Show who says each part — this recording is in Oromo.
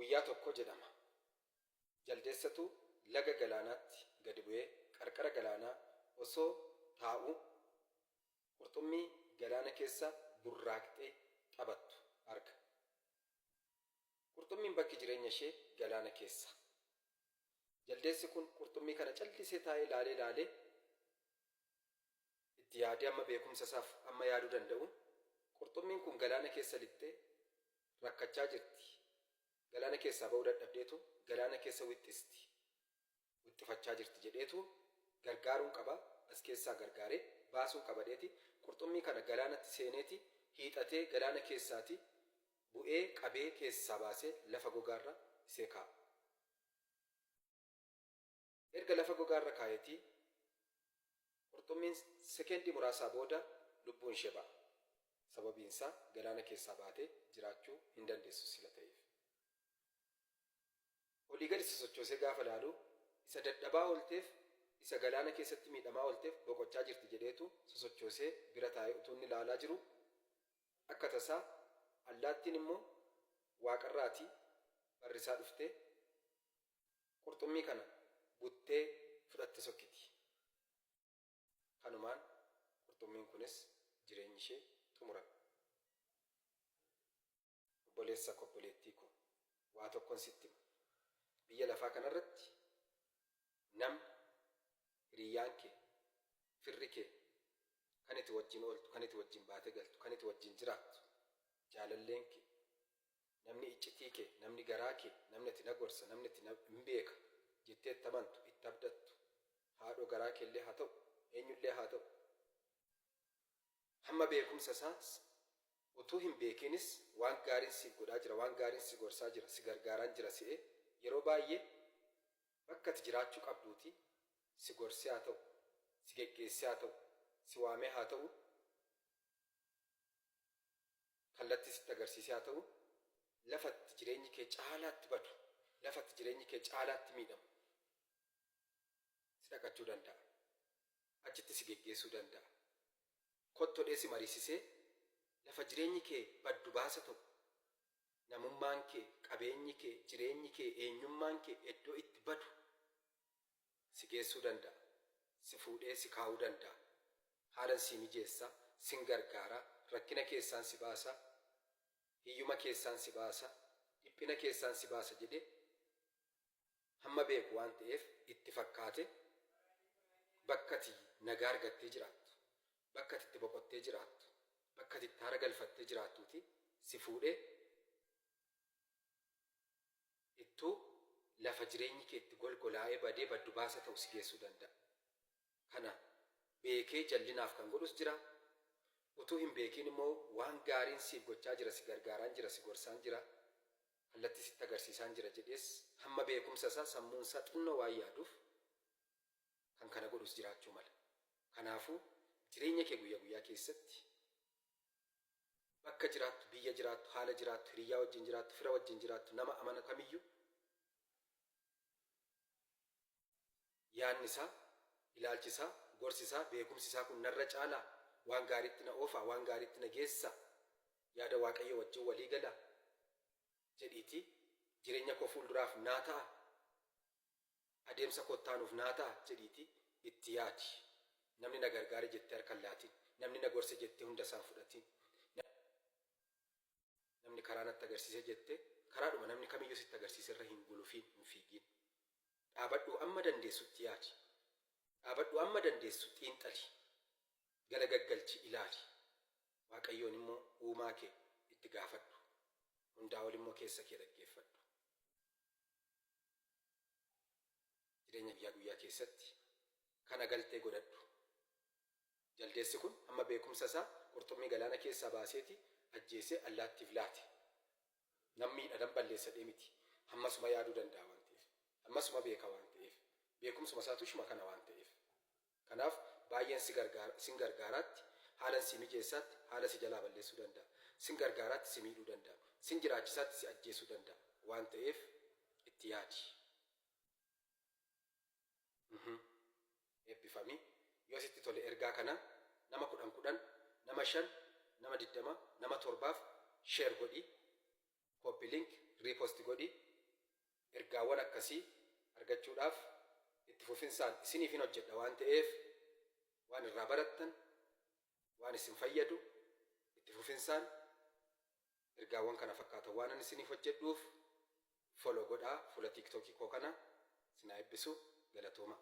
Speaker 1: Guyyaa tokko jedhama. Jaldeessatu laga galaanaatti gadi bu'ee qarqara galaanaa osoo taa'uu qurxummii galaana keessa burraaqxee taphattu arga. Qurxummiin bakki jireenya ishee galaana keessa. Jaldeessi kun qurxummii kana callisee taa'ee ilaalee ilaalee itti yaadee amma beekumsa isaaf amma yaaduu danda'uun qurxummiin kun galaana keessa lixxee rakkachaa jirti. Galaana keessaa ba'uu dadhabdeetu galaana keessa wixxisti, wixxifachaa jirti jedheetu gargaaruun qaba, as keessaa gargaaree baasuun qaba jedheeti qurxummii kana galaanatti seeneeti hiixatee galaana keessaati bu'ee qabee keessaa baasee lafa gogaarra isee kaa'a. Erga lafa gogaarra kaa'eetii qurxummiin sekeendii muraasaa booda lubbuun ishee ba'a. Sababiinsaa galaana keessaa baatee jiraachuu hin dandeessu sila ta'eef. Olii gadi sosochoosee gaafa ilaalu isa dadhabaa oolteef, isa galaana keessatti miidhamaa oolteef boqochaa jirti jedheetu sosochoosee bira taa'ee utuu inni ilaalaa jiruu akka tasaa allaattiin immoo waaqarraatii barrisaa dhuftee qurxummii kana buttee fudhatte sokkiti. Kanumaan qurxummiin kunis jireenyi ishee xumurame. Obboleessa ko obboleettii ko waa tokkon sitti hima. Biyya lafaa kanarratti namni, hiriyyaan kee, firri kee, kan iti wajjin ooltu, kan iti wajjin baatee galtu, kan iti wajjin jiraattu, jaalalleen kee, namni iccitii kee, namni garaa kee, namni ati na gorsa, namni ati na hin beeka jettee itti amantu, itti abdattu, haadhoo garaa keellee haa ta'u, eenyullee haa ta'u, hamma beekumsa isaas utuu hin beekiinis waan gaariin siif godhaa jira, waan gaariin si gorsaa jira, si gargaaraan jira se'ee yeroo baay'ee bakka ati jiraachuu qabduutii si gorsee haa ta'u, si geggeessee haa ta'u, si waamee haa ta'u, kallattii sitti agarsiisee haa ta'u, lafa itti jireenyi kee caalaatti badu, lafa itti jireenyi kee caalaatti miidhamu si dhaqachuu danda'a. Achitti si geggeessuu danda'a. Kottu jedhee si mariisisee lafa jireenyi kee baddu baasa ta'u, namummaan kee, qabeenyi kee, jireenyi kee, eenyummaan kee iddoo itti badu si geessuu danda'a. Si fuudhee si kaa'uu danda'a. Haalan sii mijeessa, sin gargaara, rakkina keessaan si baasa, hiyyuma keessaan si baasa, dhiphina keessaan si baasa jedhee hamma beeku waan ta'eef itti fakkaate bakka ati nagaa argattee jiraattu, bakka ati itti boqottee jiraattu, bakka ati itti haara galfattee jiraattuuti si fuudhee ittuu lafa jireenyi kee itti golgolaa'ee badee baddu baasa ta'u si geessuu danda'a. Kana beekee jallinaaf kan godhus jira. Utuu hin beekiin immoo waan gaariin siif gochaa jira, si gargaaraan jira, si gorsaan jira, kallattii sitti agarsiisaan jira jedhees hamma beekumsa isaa sammuun isaa xinnoo waan yaaduuf kan kana godhus jiraachuu mala. Kanaafuu jireenya kee guyyaa guyyaa keessatti bakka jiraattu, biyya jiraattu, haala jiraattu, hiriyyaa wajjin jiraattu, fira wajjin jiraattu, nama amana kamiyyuu yaadni isaa, ilaalchi isaa, gorsi isaa, beekumsi isaa kun narra caalaa? Waan gaariitti na oofaa? Waan gaariitti na geessaa? Yaada Waaqayyoo wajjin walii galaa? Jedhiitii jireenya koo fuulduraaf naa ta'aa? Adeemsa koo itti aanuuf naa ta'a? Jedhiitii itti yaadi. Namni na gargaare jettee harka hin laatin. Namni na gorse jettee hunda isaa hin fudhatin. Namni karaa natti agarsiise jettee karaadhuma namni kamiyyuu sitti agarsiise irra hin gulufiin, hin fiigin. Dhaabadhuu amma dandeessutti yaadi. Dhaabadhuu amma dandeessu xiinxali. Gala gaggalchi ilaali. Waaqayyoon immoo uumaa kee itti gaafadhu. Hundaa ol immoo keessa kee dhaggeeffadhu. Jireenya guyyaa guyyaa keessatti kana galtee godhadhu. Jaldeessi kun hamma beekumsa isaa qurxummii galaana keessaa baaseeti ajjeesee allaattiif laate. Nan miidha, nan balleessa jedhee miti. Hammasuma yaaduu danda'a waan ta'eef. Hammasuma beeka waan ta'eef. Beekumsuma isaatu ishuma kana waan ta'eef. Kanaaf baay'een si gargaara, sin gargaaraatti, haalan sii mijeessaatti haala si jalaa balleessuu danda'a. Sin gargaaraatti si miidhuu danda'a. Sin jiraachisaatti si ajjeesuu danda'a waan ta'eef itti yaadi. Mhm. Eebbifami. Yoo sitti tole ergaa kana nama 10 kudhan, nama 5, nama 20, nama 7f share godhi. Copy link, repost godhi. Ergaawwan akkasii argachuudhaaf itti fufinsaan isiniifin hojjedha waan ta'eef waan irraa barattan, waan isin fayyadu itti fufinsaan ergaawwan kana fakkaatan waanan isiniif hojjedhuuf follow godhaa fuula TikTokii koo kana. Isin haa eebbisu, galatoomaa.